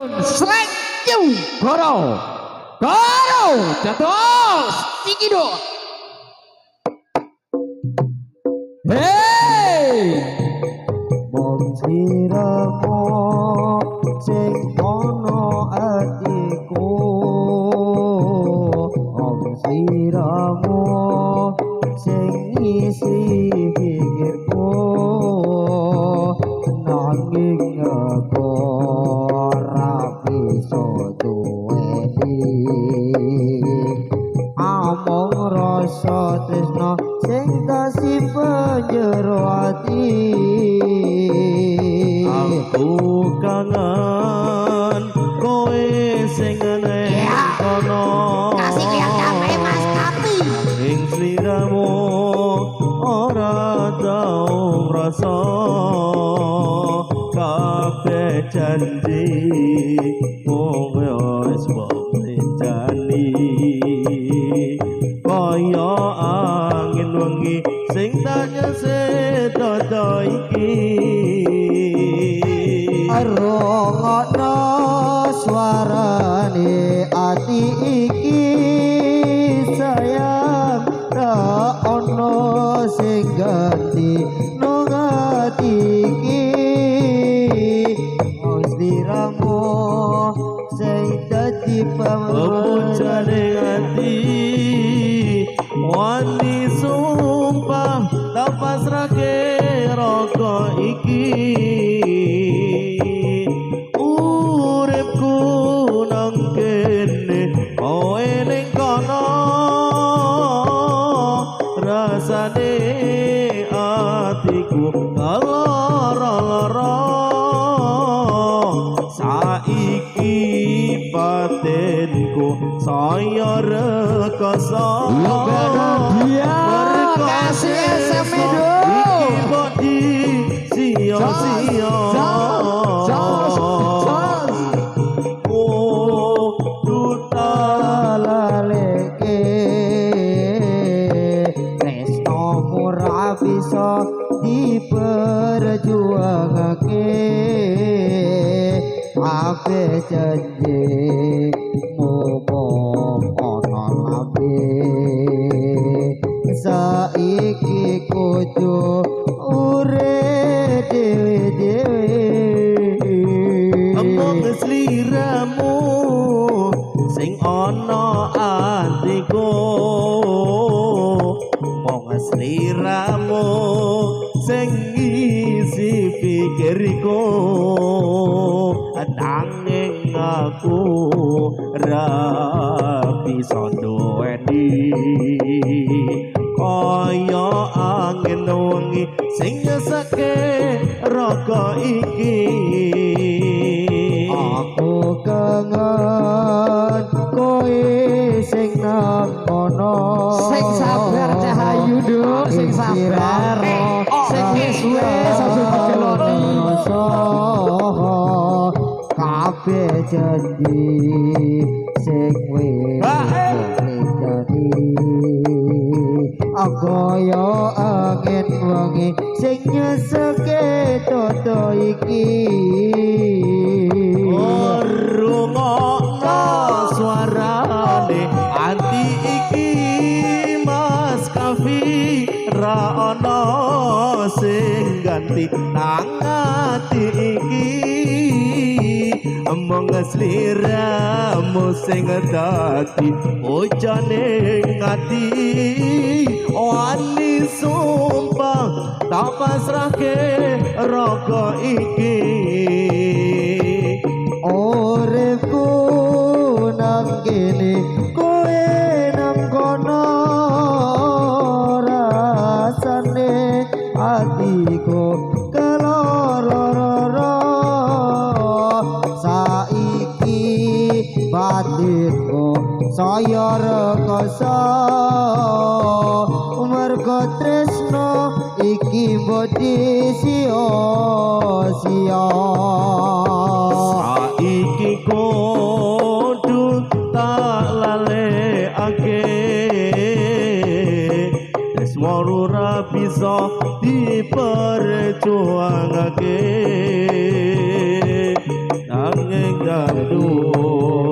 Srengyu Goro Goro jatuh Sikido. Hey, mung sliramu sing ana atiku, mung sliramu sing ngisi pikirku, nanging aku ora bisa duweni among rasa tresna sing kasimpen jero ati. Aku kangen kowe sing neng kono. Kasih lihat kafe Mas Kapi. Ing sliramu ora tau ngrasa kabeh janji mung wis mbok jani kaya angin wengi sing tak nyeset dada iki. Rungokno suarane ati iki sayang, ra ono sing ganti nang ati iki, mung sliramu sing dadi pemujane ati, wani sumpah tak pasrahke raga iki. Uripku nang kene kowe ning kono, rasane atiku lara-lara. Saiki batinku saya rekoso. Dia kasih SM do. Iki mbok di sia-sia. Jos, jos. Kudu tak laleke tresnomu ra bisa diperjuangake, kabeh janjimu mung ana lambe. Saiki kudu urip dhewe-dhewe. Mung sliramu sing ana atiku, mung sliramu sing ngisi pikirku, nanging aku ra bisa duweni kaya angin wengi sing nyeseke raga iki. Aku kangen kowe sing nang kono. Sing sabar Cahayu Nduk, sing sabar. Sing wis wis aja digeloni. Kabeh janji sing wis dadi kaya angin wengi sing nyeseke toto iki. Rungokno suarane ati iki Mas Kafi, ra ana sing ganti nang ati iki, mung sliramu sing dadi pujane ati, wani sumpah tak pasrahke raga iki. Uripku nang kene kowe nang kono, rasane atiku keloro-loro. Saiki batinku saya rekoso mergo tresno iki mbok sia-sia. Saiki kudu tak lalekake tresno ora bisa diperjuangake, nanging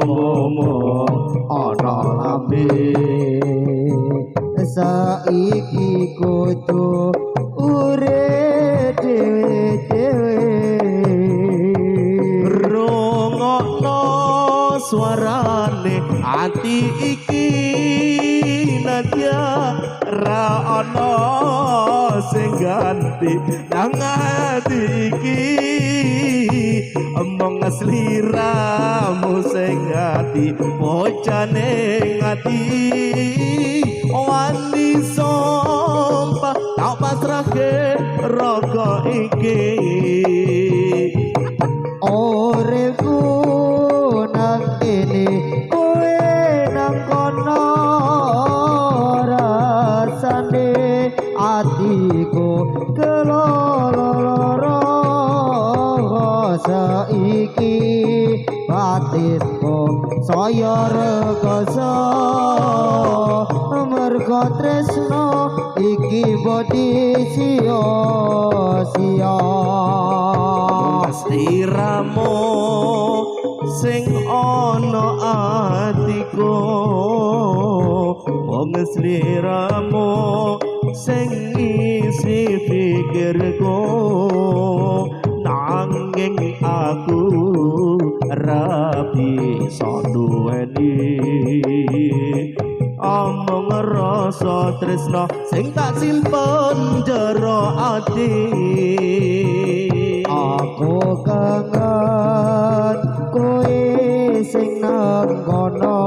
Ngomong ana lambe. Saiki kudu urip dhewe-dhewe. Rungokno suarane ati iki nadya ra ana sing ganti nang ati iki omong sliramu sing ati bocane ati wani sumpah tak pasrahke raga iki. Uripku nang kene kowe nang kono rasane atiku keloro saiki batinku saya rekoso mergo tresno iki bodi sia-sia. Sliramu sing ana atiku wong sliramu sing ngisi pikirku nanging aku ra bisa duweni omong rasa tresno sing tak simpen jero ati. Aku kangen kowe sing nang kono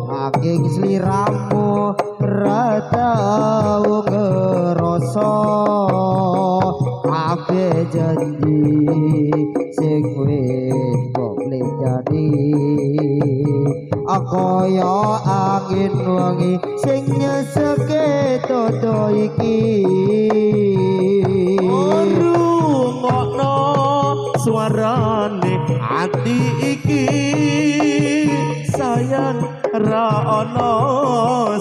nanging sliramu ora tau ngerasa kabeh janji sing wis mbok plenjani kaya angin wengi sing nyeseke toto iki. Rungokno suarane ati iki sayang ra ana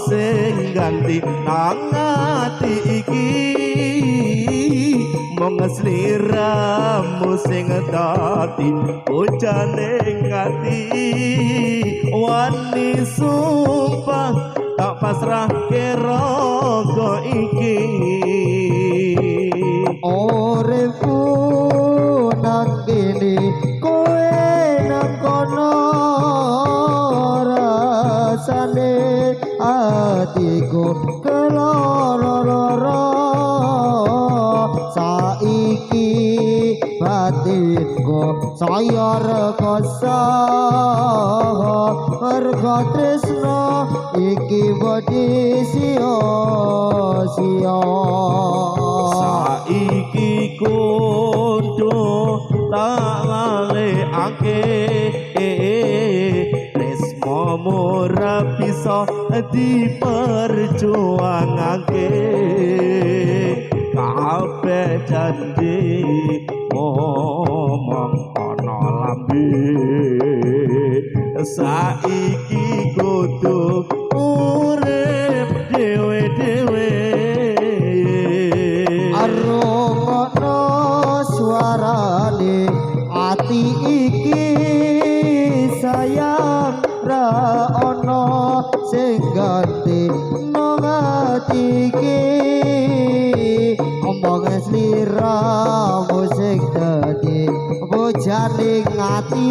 sing ganti nang ati iki mung sliramu sing dadi bojane ati wani sumpah tak pasrahke raga iki. Uripku nang kene kowe nang kono rasane atiku keloro-loro saiki batinku saya rekoso mergo tresno iki bodi sia-sia. Saiki kudu tak lalekake tresnomu ora bisa diperjuangake kabeh janji ngomong ana lambe saiki kudu urip dhewe-dhewe. Rungokno suarane ati iki sayang ra ono sing ganti nang ati iki omong sliramu sing dadi bojane ati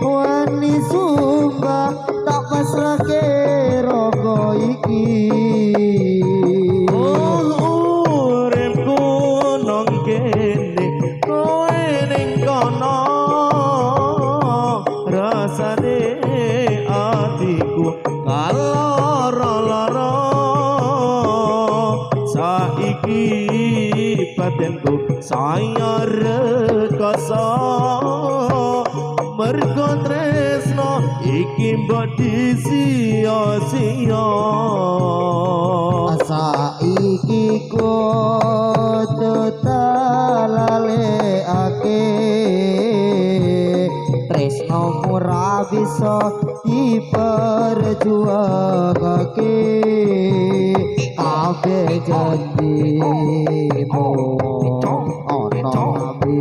wani sumpah tak pasrahke raga iki. Uripku nang kene kowe ning kono rasane atiku kaloro-loro saiki batinku saya rekoso mergo tresno iki mbok disia-sia. Saiki kudu tak lalekake tresnomu ra bisa diperjuangake kabeh janjimu ana lambe.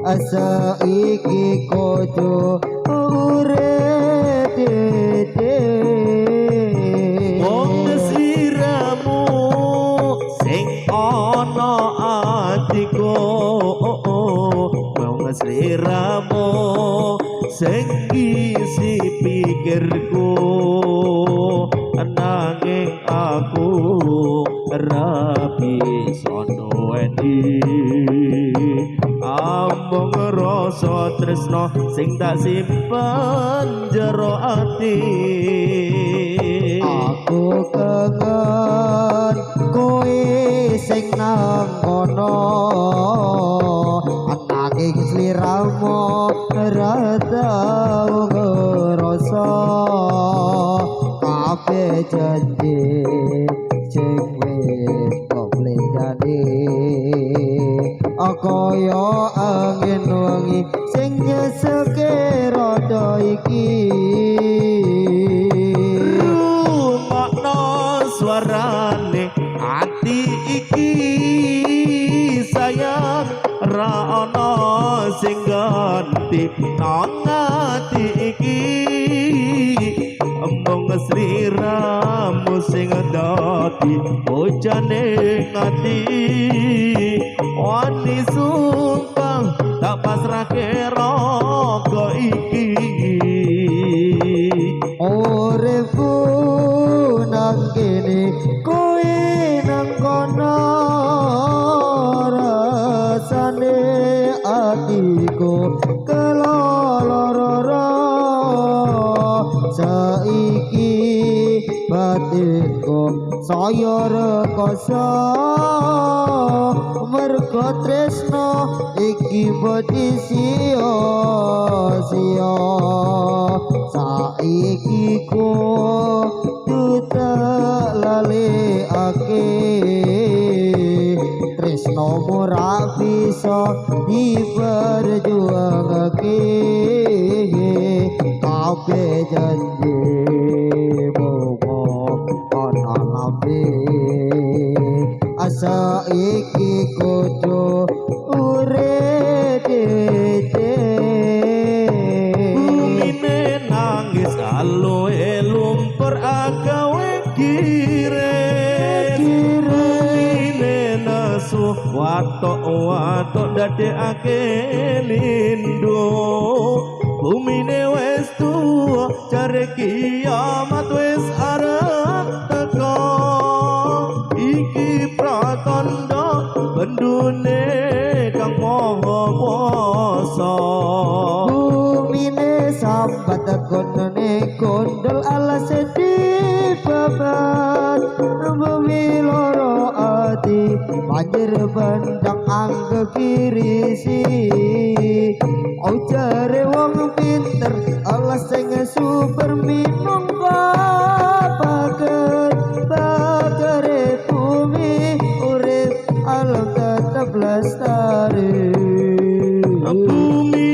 Saiki kudu urip dhewe. Wong sliramu sing ana atiku, wong sliramu sing ngisi pikirku, nanging aku ora bisa duweni. Amung rasa tresno sing tak simpen jero ati. Aku kangen kowe sing nang kono, nanging sliramu ora tau ngrasa. Kabeh janji sing wis kok blenjane kaya angin wengi sing nyeseke rada iki. Rungokno suarane ati iki sayang, ra ana sing ganti nang ati iki. Mung sliramu sing dadi bojane ati, wani sumpah tak pasrahke raga iki. Uripku nang kene, kowe nang kono, rasane atiku keloro. Saiki batinku saya rekoso mergo tresno iki mbok sia-sia. Saiki kudu lalekake tresno ora bisa diperjuangake. Kabeh janji mung ana lambe, asa iki kudu urip dhewe. Bumine nangis aloe lumpur agawe gire, bumine nesu watok watok dadekake lindu. Bumine wis tuwa jare kiamat wis arep teko, iki pratandha bendune kang maha kuwasa. Bumine sambat gonone gondol alase dibabat, bumi loro ati banjir bandang angge kirisi. Ojare wong pinter alas sing super minangka pager pagere bumi urip alam tetep lestari. Bumi